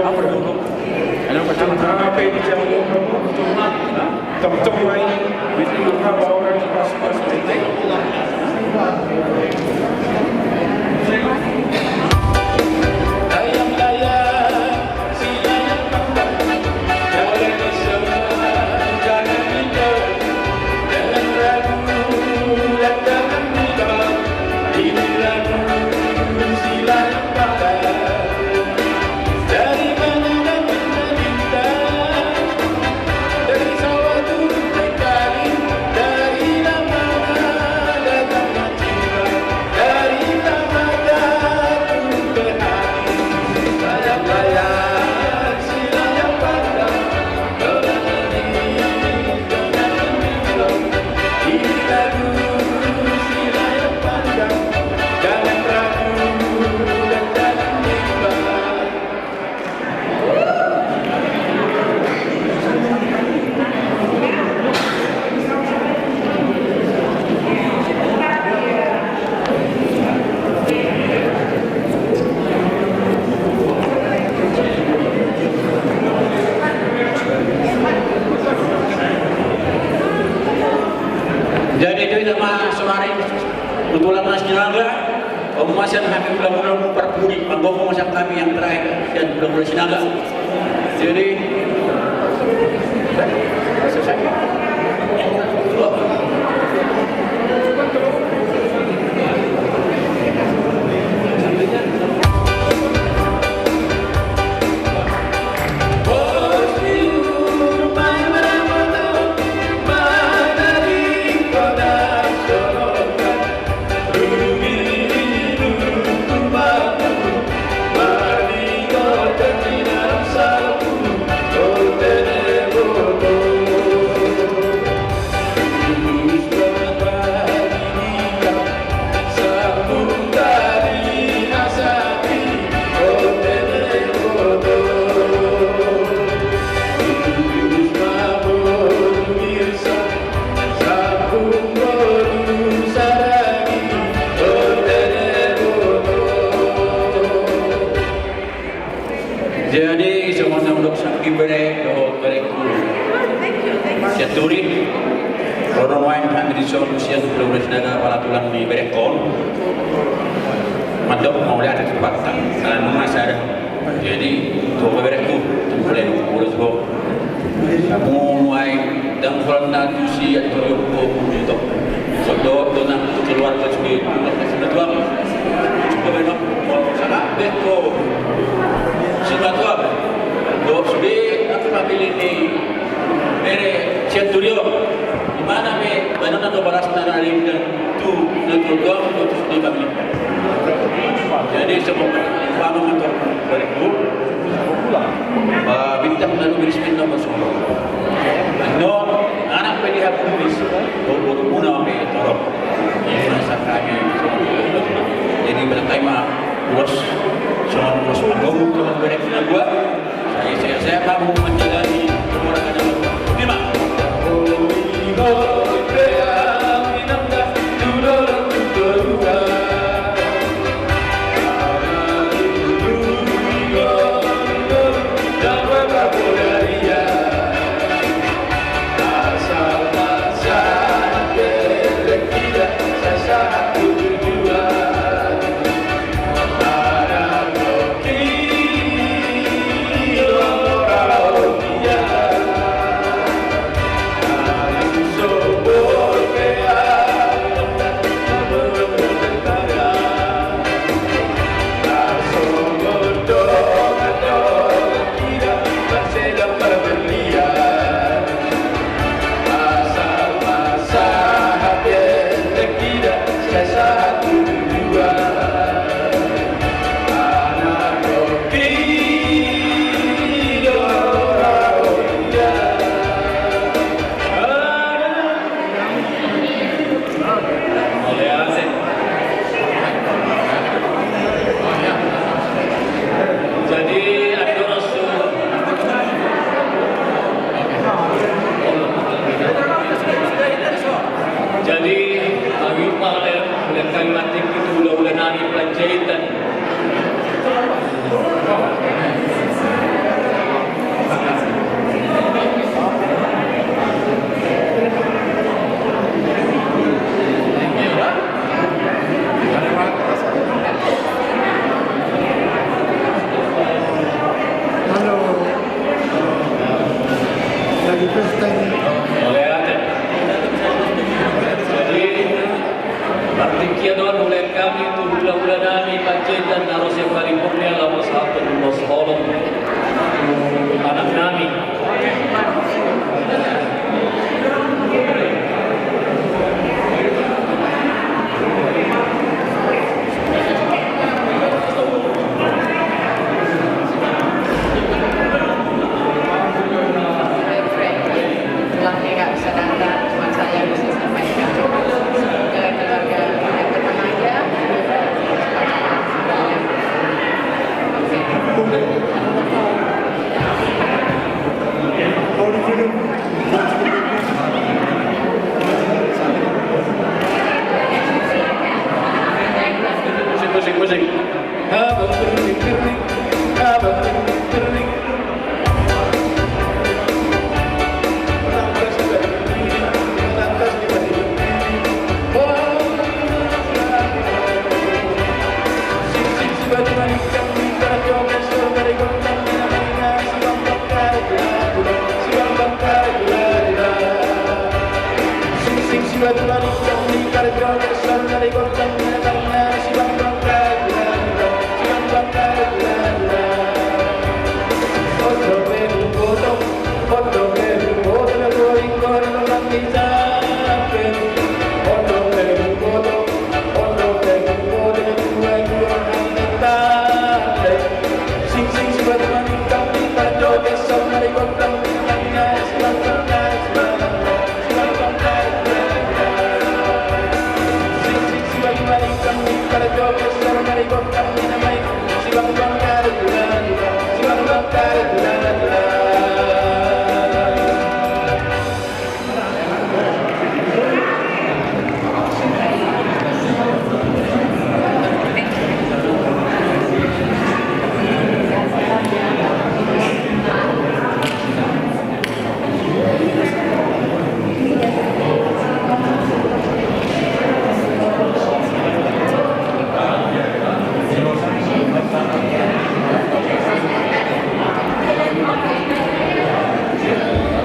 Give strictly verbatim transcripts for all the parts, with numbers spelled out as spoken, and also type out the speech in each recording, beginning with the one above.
Apa dulu? Ada apa? Apa yang dijawab? Tong-tong lain. Itu apa orang pas-pas. Jadi itu, itu mah kemarin kebetulan Mas Kinangga. Om, masa hami hula-hula mu parpudi, panggogo masa kami yang terakhir, dan hula-hula Sinaga. Jadi, selesai. Jadi, songon na hudok sangkin bere dohot berengku Sianturi, ro do nuaeng hami dison sian Pulau Sinaga, pala tulang ni berengkon. Mandok mauliate tu Tuhanta, ala nunga sada. Jadi, tu ho berengku, tu mulai dulu tu ho. Molo ai ndang holan na tusi, adi tu ho, ho, ho, ho. Dohot do nang tu keluarga sude, tu keluarga sude tuang. Sude be nang, molo sada be ho. Sima tuang. Dohot sude, nang tu pamili ni bere Sianturi on. Di mana be, baenon do balasna na ringgas tu, na tu tuang, tu sude pamili. Jadi, semoga, pano mantor, berengku. Eh, bintang lalu berismin nomor sepuluh. Annon, anak pe di habis, boru muna pe torop. Ini masa kami. Jadi, berangkai ma, ulos, songon ulos panggogo, songon berek na dua. Saya, saya, saya mampu menjalani umur ada lima.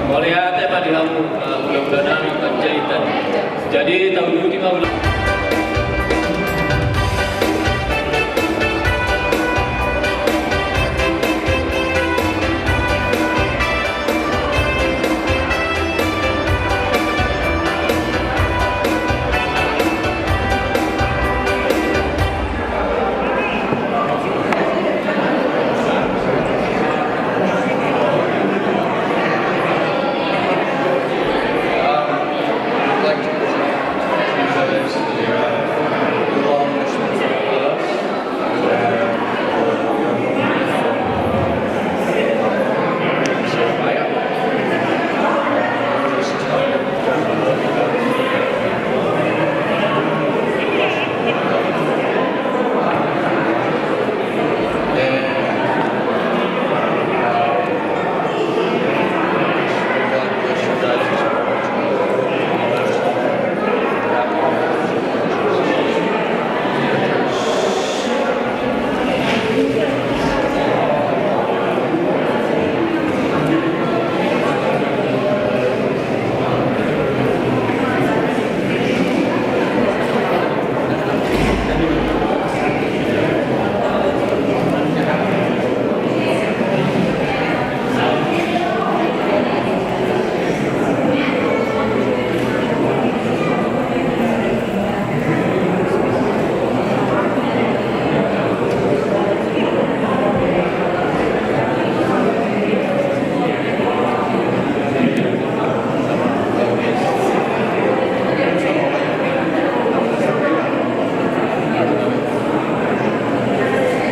Mauliate ma di hamu, eh, hulahula nami Panjaitan. Jadi, taunduti ma hula-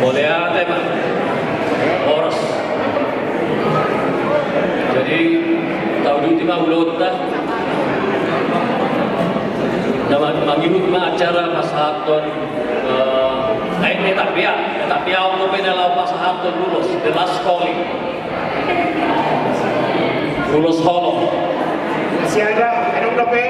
Mauliate ma. Horas. Jadi, taunduti ma ulaonta. Na ma-, mangihut ma acara pasahathon, eh, eh, etape, etape on dope na laho pasahathon ulos, the last calling. Ulos holong. Siada, adong dope.